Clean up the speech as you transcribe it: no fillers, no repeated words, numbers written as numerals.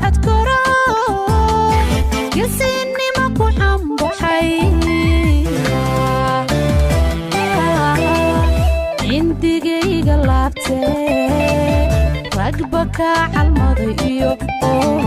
Cadcadkoro geesinnimo ku cambaxay, cindigayga laabtee, ragba kaa calmaday iyo oo